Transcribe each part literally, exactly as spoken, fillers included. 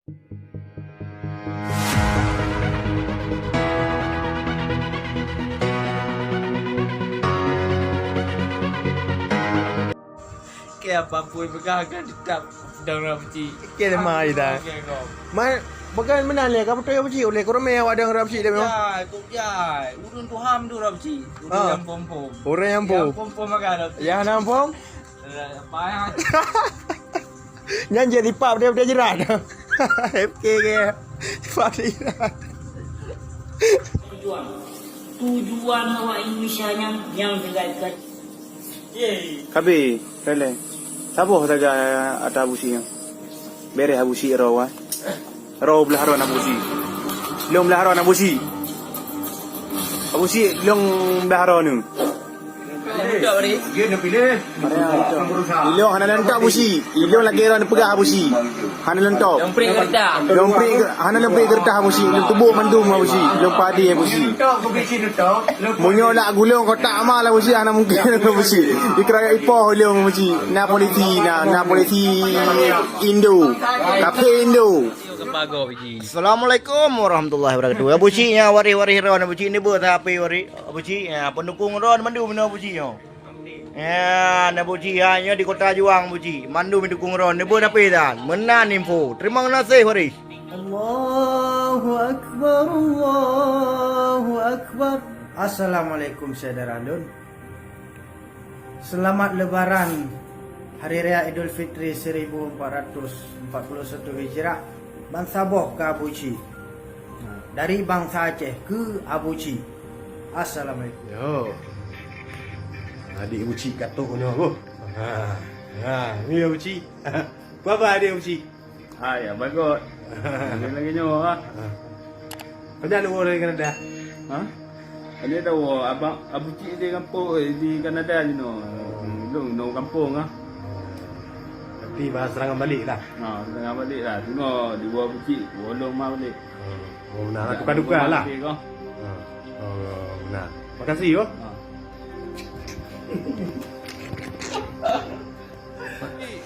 Keu apapun peugah kan tetap dong rab cit. Keu lemah ida. Okey, kau. Man, bukan meunan lé, ka beutôi Abuji, uleh kureueng awak dong rab cit deh memang. Ya, tu jai. Ureueng tu ham tu rab cit. Ureueng Ah. nyang pom-pom. Ureueng nyang pom. Nyang pom-pom makan rab cit. Ya, nyang pom? Payah. Nyan jadi pap dia, dia jerat. F K ke? Pap dia jerat. Tujuan. Tujuan awak Indonesia nyang, nyang keugai-gai. Kabe, Rele. Saboh saga ata busi nyan. Bereh busi rowa. Roh blah roh na busi. Lông blah roh na busi. Busi lông blah roh nu. Ilong hana leuntop busi. Ilong lagèe roh neupeugah busi. Hana leuntop. Lông prik geureudah. Lông prik ge-, hana lông prik geureudah busi. Lông tuboh mandum busi. Lông padé busi. Meunyoe lak gulong kotak ma lah busi, hana mungkin busi. Ikra ipoh lông busi. Na polisi, na, na polisi Indo. Kafe Indo. Assalamualaikum warahmatullahi wabarakatuh. Abu Cik nya waréh-waréh roh, Abu Cik ni beu sapi waréh. Abu Cik, ya, pendukung roh mandum ni Abu Cik nyoe. Ya, na Abu Cik, ya, nyoe di Kota Juang Abu Cik. Mandum dukung roh, ni beu sapi dan. Meunan info. Terima kasih waréh. Allahu Akbar, Allahu Akbar. Assalamualaikum saudara lôn. Selamat Lebaran Hari Raya Idul Fitri seribu empat ratus empat puluh satu Hijrah, bansaboh keu Abu Cik. Dari bansa Aceh keu Abu Cik. Assalamualaikum. Yo. Adik Abu Cik katok nyoe, boh. Ha. Ha, ni Abu Cik. Apa adik Abu Cik? Hai, bagot. Lagi, lagi nyoe, ha. Pada lu orang Kanada? Ha? Ada tahu abang Abu Cik di kampung, eh, di Kanada ni no. Dong no kampung ah. Tapi bahas serangan balik lah. Ha, serangan balik lah. Tengok di Abu Cik, bolong mah balik. Oh, nah, tukar-tukar lah. Ha. Oh, nah. Makasih yo. Ha.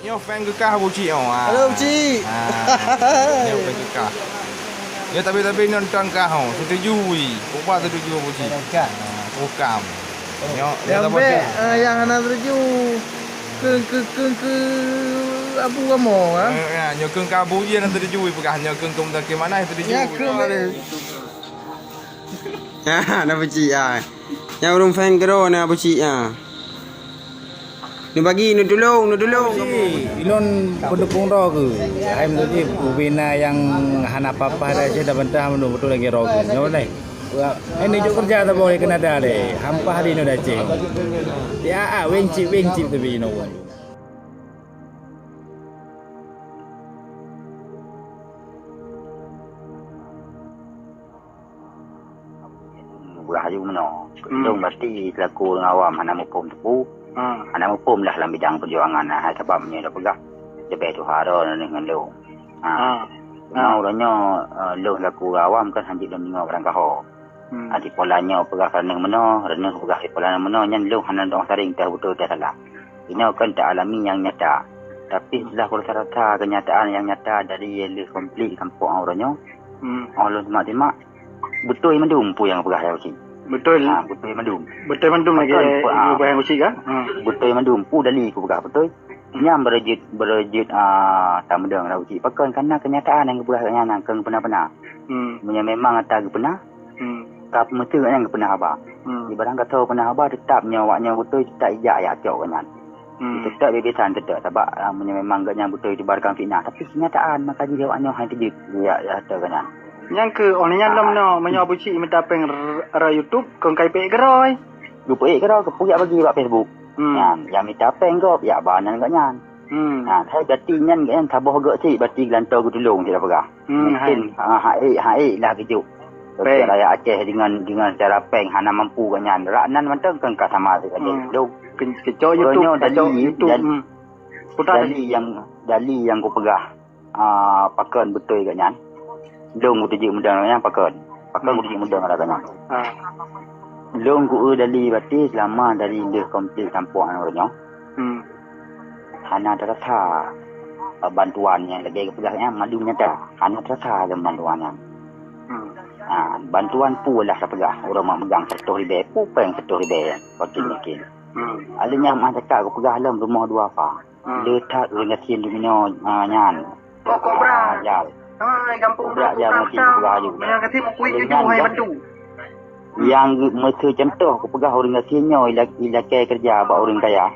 Nyoe fan keu kah Abu Cik nyoe. Ah. Halo, Abu Cik. Ah. Nyoe fan keu kah. Nyoe tapi-tapi nonton kah nyoe. Setuju wi. Ubat setuju Abu Cik. Bukan. Nyoe, nyoe tapi, ah, yang hana setuju. Keu, keu, keu, keu Abu Ramo, kan? Eh, ya, nyoe keu Abu Cik hana setuju wi peugah. Nyoe keu, keu mutake mana setuju. Ya, keu. Ha, na Abu Cik, ah. Nyang ureueng fan keudroe na Abu Cik, ah. Neubagi, neutulông, neutulông. Ilôn peudukong droe keuh. Hai meutuji ubena nyang hana papah dah cit dah bantah meunurot beutôi lagèe droe keuh. Nyoe lé. Hai neujok keureuja saboh lé Kanada lé. Hampah di Indonesia. Ya, ah, weng cit, weng cit tapi inoe. Beurah aju meunoe. Hmm. Lôn pasti selaku ureueng awam hana muphom teupeu. Hmm. Hana muphom lah lam bidang peujuangan, hai sabab meunyoe tapeugah leubeh tuha droe ngon lôn. Ha. Hmm. Cuma uroe nyoe, eh, lôn selaku ureueng awam kan hanjeuet lôn deungoe barang kaho. Hmm. Ha, sipola nyoe peugah keureuna meunoe, keureuna peugah sipola meunoe, nyan lôn hana dong saring teuh beutôi teuh salah. Inoe kan taalami nyang nyata. Tapi setelah kurasa-rasa kenyataan nyang nyata dari lheueh konflik sampoe uroe nyoe, hmm, oh lôn simak-simak, beutôi mandum peue nyang peugah Abu Cik. Beutôi. Ha, beutôi mandum. Beutôi mandum lagèe peugah Abu Cik kan? Ha. Beutôi mandum. Peue dali kupeugah beutôi. Hmm. Nyan beureujeut, beureujeut, ah, tameudong Abu Cik. Pakon? Karena kenyataan nyang geupeugah nyan keu geupeuna-peuna. Hmm. Meunyoe memang ata geupeuna, hmm, ka meuteuk nyang geupeuna haba. Hmm. Di barang ka tho peuna haba, teutap nyoe awak nyoe beutôi, teutap ijak jak cok nyan. Hmm. Teutap bibisan teutap, sabab, ah, meunyoe memang geuh nyan beutôi dibarkan fitnah, tapi kenyataan maka jih awak nyoe hai teujeuet ya, ya, ata geuh nyan. Nyang keu oh nyan lom nyoe, meunyoe Abu Cik mita péng r-, rot YouTube, keu kai pék keudroe. Geupeuék keudroe, geupeuék bagi bak Facebook. Hmm. Nyan, nyang mita péng gob, yak ba nyan geuh nyan. Hmm. Ha, hai berarti nyan geuh nyan saboh geuh cit, berarti geulantoe geutulông cit dah peugah. Hmm, mungkin, hai. Ha, hai, hai lah geujok. Péng. Rakyat Aceh dengan, dengan cara péng hana mampu geuh nyan. Rak nan mantong kan ka sama saja. Hmm. Dong. Ke-, keucok YouTube, nyoe kacok dali, YouTube. Dali, hmm. Putar dali lagi. Yang, dali yang kupeugah. Ah, pakon beutôi geuh nyan. Lôn kuteujeuet meudong nyan pakon. Pakon, hmm, kuteujeuet meudong geuh nyan. Ah. Lôn kueu dali berarti selama dari lheueh konflik sampoe uroe nyoe. Hmm. Hana terasa. bantuan nyang lagèe geupeugah nyan mandum nyata. Hana terasa lom bantuan nyan. Ha, bantuan peue lah tapeugah, ureueng mak meugang seratus ribèe, peue péng seratus ribèe nyan, wakil-wakil. Alèh nyan meuhan cakap geupeugah lom rumoh dua fa. Le that ureueng gasien duminoe, ha, nyan. Oh, Kobra. Ah, ya. Ha, gampông Kobra, ya, mungkin Kobra. Geupeugah juga. Meunyoe gasien meukuih tujoh hai bantu. Nyang geu-, meuseu contoh geupeugah ureueng gasien nyoe ila-, ilakèe keureuja bak ureueng kaya.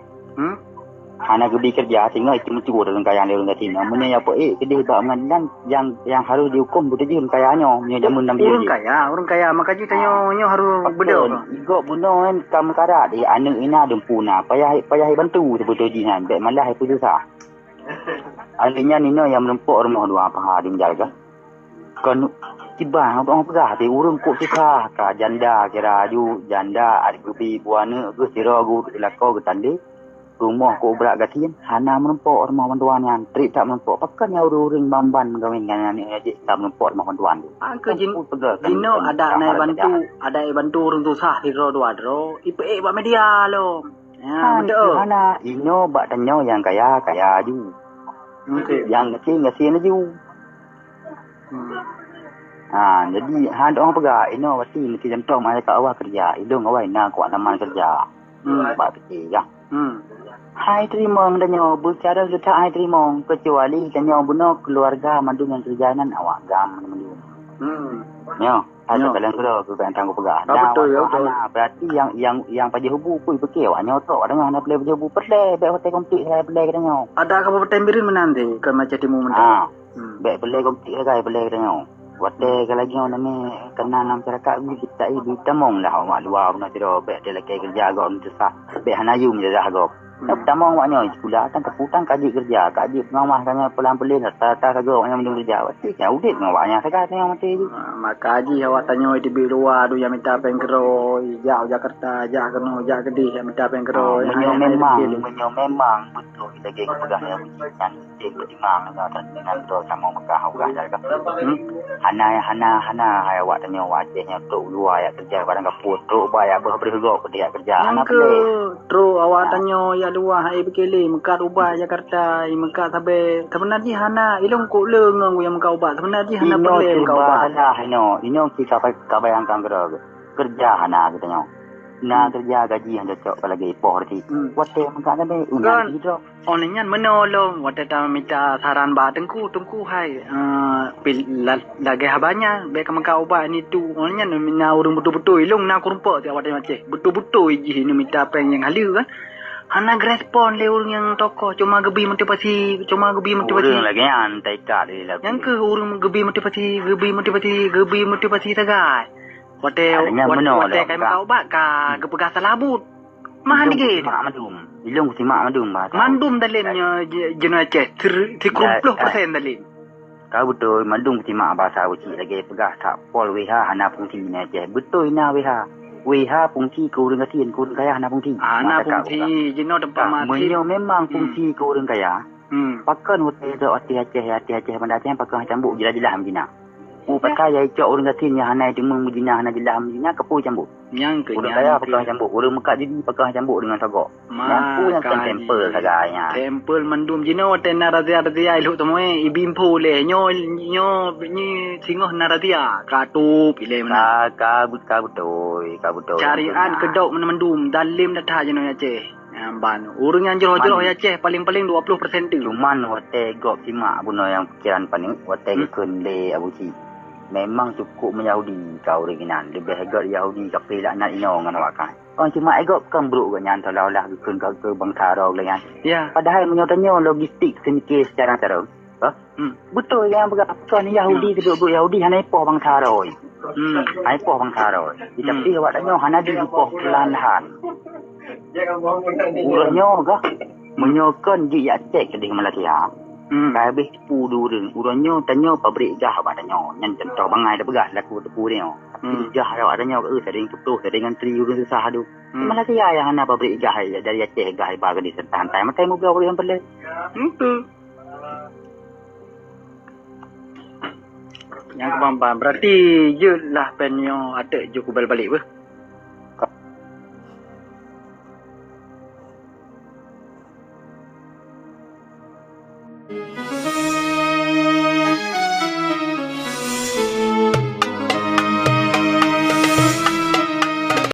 Hana geubi keureuja, singoh itu meucue ureueng kaya lé ureueng gasien nyoe. Meunyoe ya peuék keudeh bak pengadilan, yang, yang harus dihukum beutôi jih ureueng kaya nyoe, meunyoe jameun Nabi Yusuf. Ureueng kaya, ureueng kaya. Maka jih tanyoe, nyoe harus beudôh. Igob bunoe kan ka meukarat, eh, aneuk ina dumpu na. Payah, payah bantu teubeutôi jih nyan. Bèk malah ipeususah. Akhirnya nino nyang meurumpok rumoh dua paha di menjal ka. Kon kiban ureueng peugah di ureueng kok susah ka janda kira aju, janda adak geubi buah aneuk geuh sidroe geu lakoe geutandé. Rumoh kok brat gasien hana meurumpok rumoh bantuan nyan, trép that meurumpok. Pakon nyang ureueng-ureueng ban-ban meugawen ngon aneuk jih ka meurumpok rumoh bantuan tu. Angke jin-, jinoe adak nai bantu, adak bantu ureueng susah sidroe dua droe, ipeuék bak media lom. Ya, betul. Hana, inoe bak tanyoe nyang kaya, kaya aju. Nyang gasien, gasien aju. Ha, jadi, ha, dong peugah, inoe pasti meusti contoh meuhai ka awai keureuja. Ilong awai na kuat naman keureuja. Bak pike, ya. Hai teurimong tanyoe, beucara seutah hai teurimong, keucuali tanyoe bunoe keuluwarga mandum nyang keureuja nan awak gam mandum. Nyoe. Hana sakaleng keudroe keu kantang kupeugah. Ah, betul, ya, betul. Hana, berarti yang, yang, yang pajoh bu pun ipike awak nyoe trok, awak nyoe hana peureulèe pajoh bu, peureulèe, bèk watèe konflik sagai peureulèe geutanyoe. Ada kabupaten Bireuen meunan deh, kon Aceh Timu meunan. Ah, bèk peureulèe konflik sagai peureulèe geutanyoe. Watèe ka lagèe nyoe namè keunan lam masyarakat, beutamong lah awak luwa bunoe sidroe, bèk talakèe keureuja gob nyoe susah, bèk hana yum jajah gob. Tamong awak nyoe sikula, tan teupeu tan ka jeuet keureuja, ka jeuet peungawas, ka nyoe pulang-pulang, rata-rata sagoe awak nyoe meunyoe keureuja. Pasti ka udép ngon awak nyan sagai tanyoe maté jih. Ah, maka jih awak tanyoe teubiet luwa, dum nyang mita péng keudroe, jak u Jakarta, jak keunoe, jak keudeh, nyang mita péng keudroe. Ah, meunyoe memang, meunyoe memang beutôi lagèe geupeugah nyan, udép peutimang ngon droe tamong Mekah, peugah dah ka. Hana, hana, hana hai awak tanyoe, awak Aceh nyoe trok u luwa jak keureuja barang kapot, trok ba jak beuh breuh gob keudeh jak keureuja. Hana peureulèe. Trok awak tanyoe jak luwa hai pike lé, meukat ubat Jakarta, meukat sabé. Sebenar jih hana, ilong kok le ngon nyang meukat ubat. Sebenar jih hana peureulèe meukat ubat. Salah inoe, inoe kita ka bayangkan keudroe. Keureuja hana geutanyoe. Na keureuja gaji nyang cocok ka lagèe ipoh reti. Watèe meukat sabé, unan sidroe. Oh, nyan meunoe lom, watèe tamita saran bak teungku, teungku hai, eh, pil-, la-, lagèe haba nyan, bèk ka meukat ubat nitu. Oh, nyan na ureueng beutôi-beutôi, ilong na kurumpok tiep watèe Aceh. Beutôi-beutôi jih neumita péng nyang haleue kan. Hana geurespon lé ureueng nyang tokoh, cuma geubi motivasi, cuma geubi motivasi. Ureueng lagèe nyan taikat lé lagu. Nyang keuh ureueng geubi motivasi, geubi motivasi, geubi motivasi sagai. Watèe, watèe ka meukat ubat ka geupeugah salah buet. Mah nyan dikit. Ilong kusimak mandum. Ilong kusimak mandum bahasa. Mandum dalem nyoe je-, jinoe Aceh, sikrumploh persen dalem. Ka beutôi, mandum kusimak bahasa Ucik lagèe peugah that pol W H hana fungsi nyoe Aceh. Beutôi na W H. W H fungsi keu ureueng gasien, keu ureueng kaya hana fungsi. Hana fungsi, jinoe teumpat mati. Meunyoe memang fungsi keu ureueng kaya, pakon watèe droe ateueh Aceh, ateueh Aceh Banda Aceh pakon cambuk jeulaih-jeulaih meujinak. Peue pasal ya icok ureueng gasien nyang hana deungoe meujinah, hana jeulaih meujinah, keupeue cambuk? Nyang keu ureueng kaya pakon cambuk, ureueng meukat judi pakon cambuk deungon sagok. Nyang peue nyang kon sampel sagai nyan. Sampel mandum jinoe watèe na razia-razia ilok teumé ibi info lé. Nyoe, nyoe, nyoe singoh na razia, ka tup ilé meunan. Ka, ka, ka beutôi, ka beutôi. Syariat keudok mandum, dalem that jinoe Aceh. Nyan ban. Ureueng nyang jroh-jroh Aceh paléng-paléng dua ploh persen tu. Cuman watèe gob simak bunoe nyang pikiran paneuk, watèe geukheun lé Abu Cik. Memang cukup meuyahudi ka ureueng inan. Leubeh gèt Yahudi kafé laknat inoe ngon awak kan. Kon simak gob kan brok gobnyan seolah-olah geukheun ka keu bansa droe lagèe nyan. Ya. Padahai meunyoe tanyoe logistik seumike secara-cara. Beutôi nyang peugah kon Yahudi, keudok-dok Yahudi hana ipoh bansa droe. Hana ipoh bansa droe. Tapi awak tanyoe hana jipoh peulahan-lahan. Uroe nyoe gah, meunyoe kon jih jak cèk keudeh Malaysia, ka habéh teupeu di ureueng. Uroe nyoe tanyoe pabrik gah bak tanyoe. Nyan contoh bangai tapeugah laku teupeu nyoe. Tapi gah awak tanyoe ka, eh, sadeng putôh, sadeng antri ureueng susah adu. Malaysia nyang hana pabrik gah, dari Aceh gah iba keudeh santai-santai. Makai muka ureueng peureulèe. Nyang keubang-bang. Berarti jeuet lah péng nyoe ateuk jeuet kubal balek beuh.